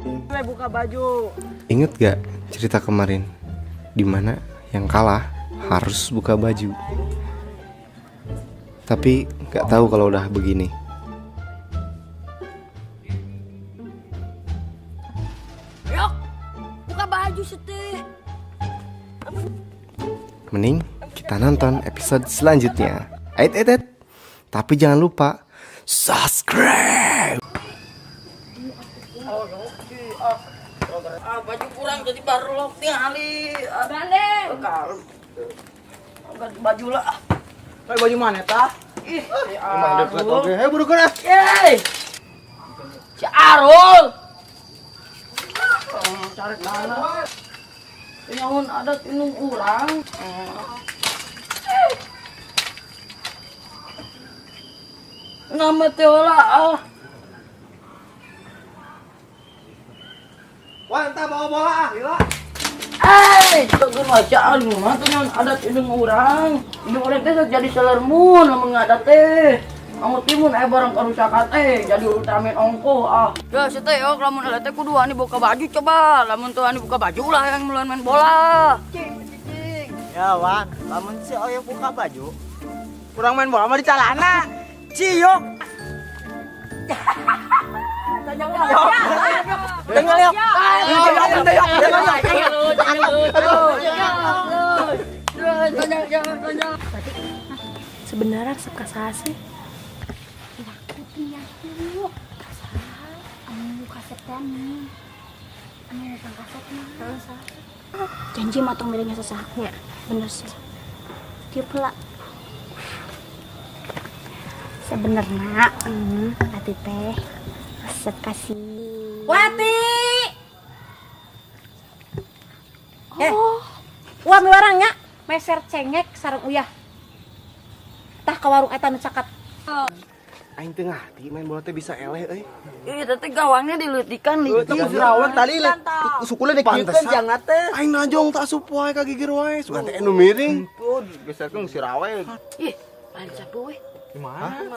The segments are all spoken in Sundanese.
Buka baju. Ingat gak cerita kemarin? Dimana yang kalah harus buka baju. Tapi gak tahu kalau udah begini. Yok, buka baju seteh. Mending kita nonton episode selanjutnya. Ait, ait, ait. Tapi jangan lupa subscribe. Ah, baju kurang jadi baru lo tingali. Balik. Kalem. Ganti baju lah. Kayak baju mana tah? Ih, si Emang dekat Arul. oke. Hei burukan ah. Yeay. Si Arul. Oh, cari tanah. Nyaun adat indung urang. Nama teh lah ah. Wah, entah bawa bola ah, lila. Eh, tegur baca aduh mah teh nyaun adat indung urang. Indung urang teh jadi Sailor Moon lamun ngadat teh. Kamu timun eh barang karusakan teh jadi Ultraman ongko ah. Ya teh yok lamun ada teh kudu ani buka baju coba. Lamun tuh ani buka baju lah yang mulai main bola. Ya Wan, lamun si Oyo buka baju. Kurang main bola mah di celana. Ciok. Dengar yok. Dengar yok. Sebenarnya resep ka saha sih? Anu kaset teh nih. Anu tentang kaset mah. Janji mah tong milihnya sesahnya. Bener sih. Tiup heula. Sebenarnya, hati teh resep kasih. Wati. Oh, Wah, miwarangnya meser cengek sareng uyah. Tah ka warung eta nu caket. Aing teu ngarti main bola teh bisa eleh euy. Ih, teh gawangnya diletikan nih. Itu jerawat tadi sukule dikieukeun jangan teh. Aing najong tak asup wae ka gigir wae, sugan teh anu miring. Tuh, geserkeun si rawe. Ih, lain siapa weh? Di mana?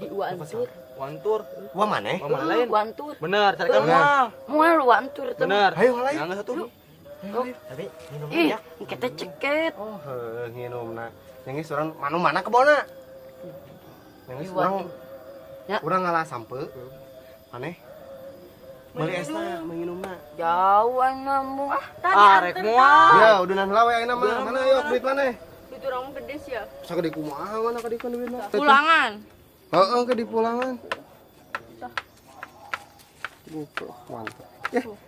Di Wantur. Wantur. Wah maneh? Wah, mana lain? Wantur. Bener, carikan moal. Moal Wantur teh. Bener. Ayo lain. Nggak satu. Tapi minum Ih, kita ceket. Oh, heuh nginumna. Yang geus urang manu mana kebona? Yang geus urang Ya. urang ngalah sampe. Maneh? Meuli esna menginumna. Jauh nambung ah. Ah, rek moal. Ya, udunan heula we ayeuna mah. Mana yuk duit maneh? Itu orang gede sih ya. Sagede kumaha mana ka dikeun duitna? Pulangan. Heeh, ke di pulangan. Mantap.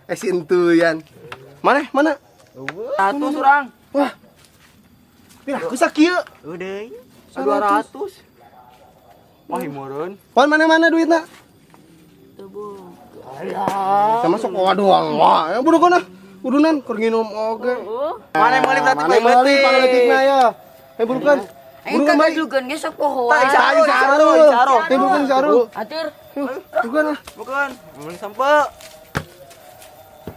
Eh, si entuyan. Mana? Mana? Satu surang. Wah. Pira aku sakieu. Udah. 200. Wah, himureun. Pon mana-mana duitna? Sama sok doang. Wah, ya buruh kana. Udunan keur nginum oge. Mana yang meuli berarti Mana meuli pangleutikna ya. Eh burukan. Aing Burukan kagak baik. juga ge sok pohoan. Tadi sarul. Eh burukan sarul. Atur. Burukan lah. Bukan, meuli sampe.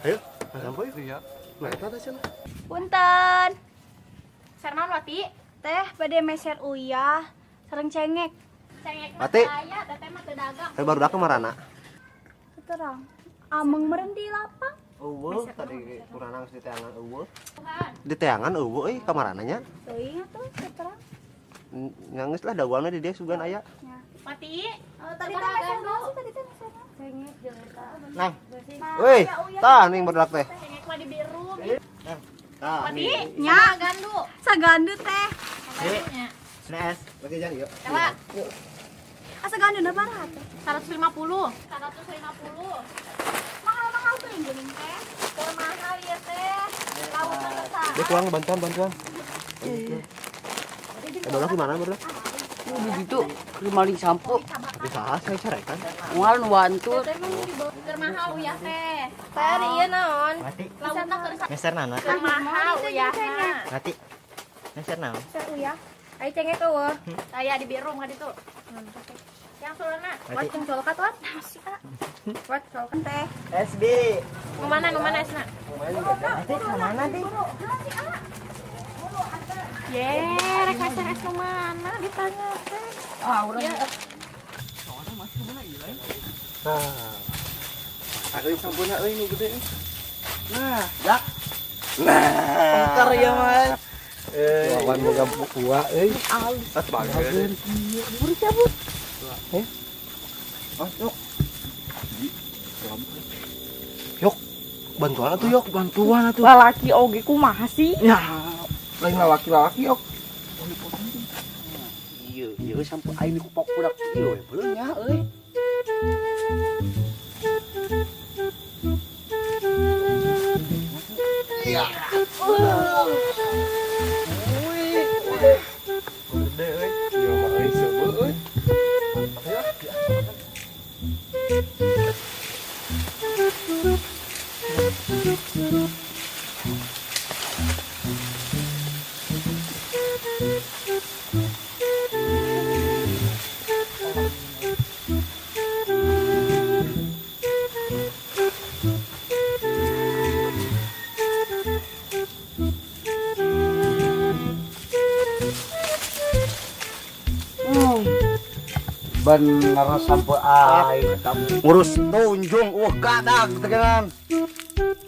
Ayo, sampai ya. Nah, eta teh cenah. Punten. Ser naon Wati? Teh bade meser uyah sareng cengek. Cengek mah Wati. aya, teteh mah teu dagang. Tapi baru dak marana. Terang. Ameng meureun di lapang. Eueuh tadi kurang geus diteangan eueuh. Diteangan eueuh euy kamarana nya. Teuing atuh teu terang. Nangis lah daguanna di dia sugan aya. Ya. Wati, tadi teh meser naon sih tadi teh meser naon? Cengek jeung eta. Nang. Woi, tah ning barudak teh. Cengek mah di biru. Tah. Wati, nya gandu. Sagandu teh. Snes. Lagi jalan yuk. Asa gandu na baraha teh? 150. 150. Mahal-mahal tuh yang geuning teh. Teu mahal ieu teh. Lautna teh saha? Dia kurang bantuan bantuan. Eh, barudak di mana barudak? Begitu keur maling sampo. Di saha saya carekan. Moal nu Wantur. Keur mahal uyah teh. Teh ieu naon? Mati. Lautna keur Meser naon? mahal uyahna. Mati. Meser naon? Meser uyah. Ai cengek eueuh. Aya di birum ka ditu. Yang sulana. Wat jeung colkat wat. Nasi ah. Wat colkat teh. SB. Nu mana nu mana esna? Mati mana di? Ye, rek meser es nu mana ditanya teh. Ah, urang. Nah. Aduh sampuna euy nu gede. Nah, jak. Nah, Pengker ya mah. Wawan boga buah euy. Alus. Tas bager. Buru cabut. Eh? Oh, yok. Yok, bantuan atuh yok, bantuan atuh. Lalaki oge kumaha sih? Ya, lain lalaki-lalaki yok. Ieu, ieu sampai aing kupok budak ieu we beuleung nya euy. Iya. Gede euy. Ieu mah euy seubeuh euy. Mantap ya. Bener sampai aing ngurus tunjung gadag tegenan.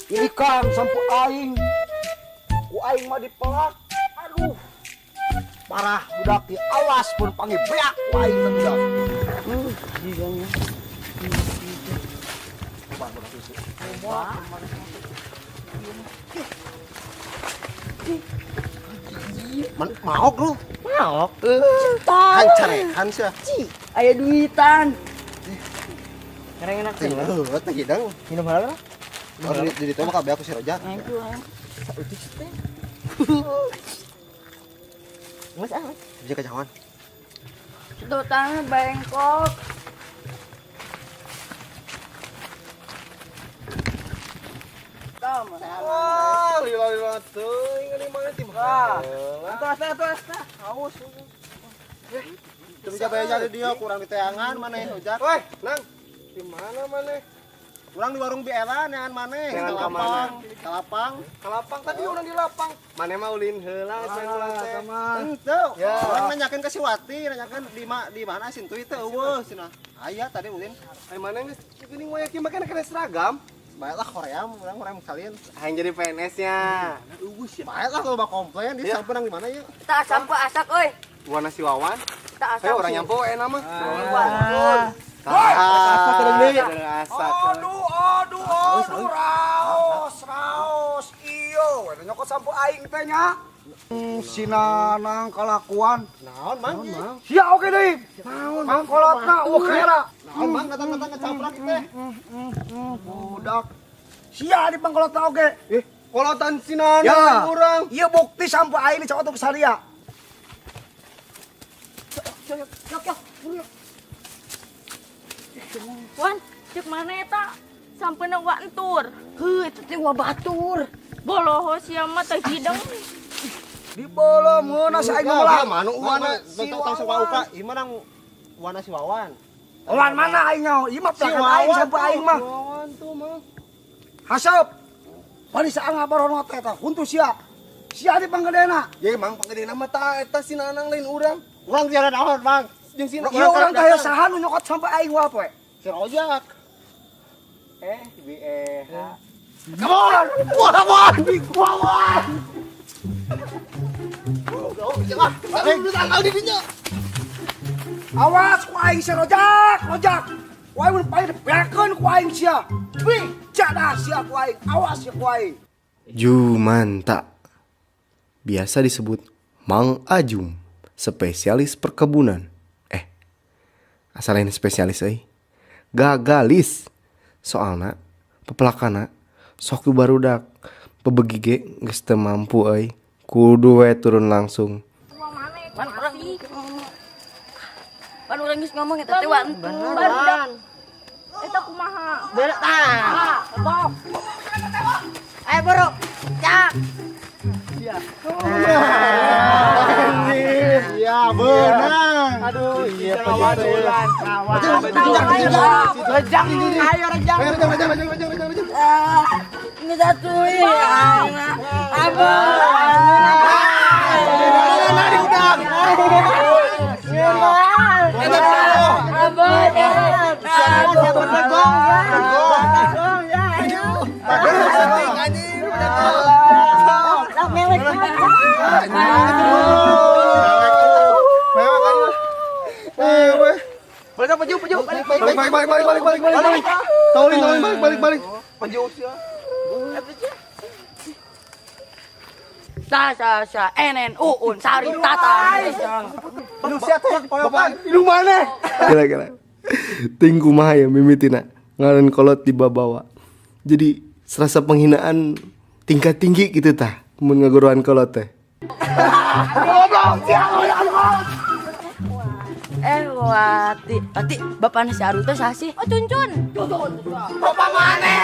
Ini kan sampai aing. Ku aing mah dipelak. Aduh. Parah budak di awas pun panggil beak ku aing teh budak. Maok lu. Maok. Hancarekan sia. Aya duitan. Ngereng enak sih. Heuh, teh hidang. Minum heula lah. Oh, di ditu mah kabeh aku si Rojak. Mas ah. Mas. Bisa kejauhan. Sedotannya bengkok. Wah, lila-lila teuing ini mana tim. Wah. Atuh asta atuh asta. Haus. Teu bisa bayar di dia kurang di teangan maneh Ojak. Woi, Nang. Di mana maneh? Kurang di warung Biela neangan maneh. Neangan Ka ka mana? lapang, ka lapang. Ka lapang tadi urang di lapang. Maneh mah ulin heula cenah urang teh. Henteu. Ya. Urang nanyakeun ke si Wati, nanyakeun di mana Sintuy teh eueuh cenah. Aya tadi ulin. Ai maneh geus geuning moyak ieu mah kana seragam. Baiklah Korea, urang Korea salin. Hayang jadi PNS-nya. Eueuh sia. Baiklah kalau bak komplain di Ya. sampeun nang di mana ya? Tak sampai asak euy. Warna si Wawan. Tak asak. Ayo orang nyampo enak mah. Wah. Asak deui. Asak. Aduh, aduh, aduh, raos, raos, iyo, we nyokot sampo aing teh nya. Si Nanang kalakuan. Naon mang? Sia oke deui. Naon mangkolotna eueuh kera. Naon mang datang-datang ngecaprak teh. Budak. Sia di pangkolotna oge. Kolotan si Nanang Ya. urang. Ieu bukti sampo aing dicokot ku saria. Wan, cek mana eta? Sampeuna wa entur. Heuh, eta teh wa batur. Boloho sia mah teh hideng. Di bolo meunah si aing Ya, mah. mana Wana si si Wawan. Ieu mah nang wana si Wawan. Wan mana aing nyaho? Ieu mah pelakan aing sampo aing mah. Wawan tuh mah. Haseup. Bari saang ngabarono teh eta huntu sia. Sia di panggedena. Ye mang pangedena mah ta eta si Nanang lain urang. Urang tiada naon mang. Jeung si Ieu urang teh saha nu nyokot sampo aing wa poe. Si Rojak. Eh, bi eh. Come on! Wawan! Wawan! Awas ku aing si Rojak, Rojak. Ku aing mun paling dibeakeun ku aing sia. Bijak dah sia ku aing. Awas sia ku aing. Jumanta. Biasa disebut Mang Ajum, spesialis perkebunan. Asal lain spesialis euy. Gagalis. Soalna pepelakana sok barudak. Pebegi ge geus teu mampu euy. Kudu we turun langsung. Pan urang Pan urang geus ngomong eta teh wa entur. Barudak. Eta kumaha? Bener tah. Bok. Ayo buru. Cak. Iya, beunang. Aduh, iya Rejang, ayo rejang. Rejang, rejang, rejang, rejang, rejang, rejang. Geus atuh ieu aing mah. Abah. Abah. Abah. Anjing. Lah, mewek mewek. Mewek anjing. Eh, weh. Balik apa baju, balik. Balik balik balik balik balik balik balik balik. Tolong tolong balik balik balik. Baju sia. Sa sa sa enen uun sari tata. Lu sia teh bapak lu mana? Gila-gila. Ting kumaha ya mimitina ngaran kolot dibawa. Jadi serasa penghinaan tingkat tinggi gitu tah mun ngaguruan kolot teh. Eh Wati, Wati, bapakna si Arul teh saha sih? Oh, Cuncun. Bapak mana?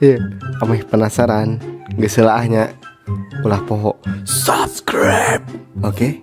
Iya, ameh penasaran, geus nya ulah poho subscribe. Oke.